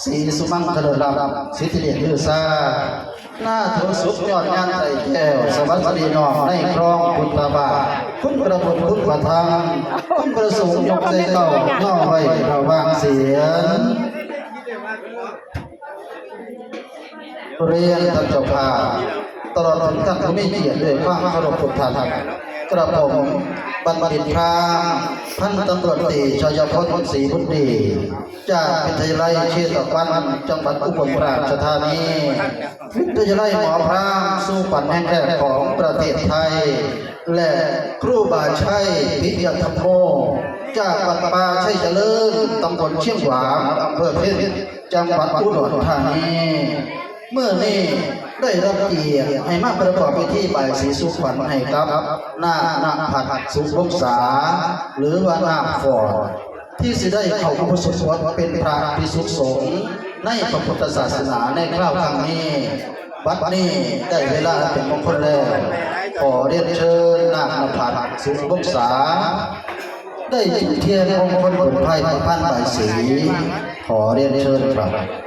ສີສຸມັງຄະລາບ ສິດທິເດດລືຊາ ນາຖູສຸກຍອດຍານໄຕແກ້ວ ສະຫວັດດີນ້ອມໃນຄອງພຸດທະບາດ ຄຸນພະບຸດຄຸນພະທຳ ຄຸນພະສົງຍົກໃສ່ເຕົ້າ ນ້ອມໄວ້ລະຫວ່າງສຽງ. ຮຽນທ່ານເຈົ້າພາບ ຕະຫຼອດເຖິງທ່ານຜູ້ມີກຽດ ດ້ວຍຄວາມເຄົາລົບທຸກທ່ານ ກະຜົມບັນດິດພາມ ພັນຕຳຫຼວດຕີ ໄຊຍະພົນ ສີບຸດດີ ຈາກວິທະຍາໄລເຊຕະວັນ ຈັງຫວັດອຸບົນລາຊະທານີ ວິທະຍາໄລໝໍພາມ ສູ່ຂວັນແຫ່ງແລກຂອງປະເທດໄທ ແລະ ຄູບາໄຊ ປິຍະທຳໂມ ຈາກວັດປ່າໄຊຈະເລີນ ຕຳບົນຊຽງຫວາງ ອຳເພີເພັນ ຈັງຫວັດອຸດອນທານີ ມື້ນີ້ໄດ້ຮັບກຽດໃຫ້ມາປະກອບພິທີບາຍສີສູ່ຂວັນໃຫ້ກັບນາກນະພັດ ສຸວົງສາ ຫຼືວ່ານາກຟອດ ທີ່ຊິໄດ້ເຂົ້າອຸປະສົມບົດເປັນພະພິກຂຸສົງໃນພະພຸດທະສາສະໜາໃນຄາວຄັ້ງນີ້. ບັດນີ້ໄດ້ເວລາເປັນມົງຄົນແລ້ວ, ຂໍຮຽນເຊີນນາກນະພັດ ສຸວົງສາ ໄດ້ຈຸດທຽນມົງຄົນບົນພາຍພະພານບາຍສີ. ຂໍຮຽນເຊີນຄັບ.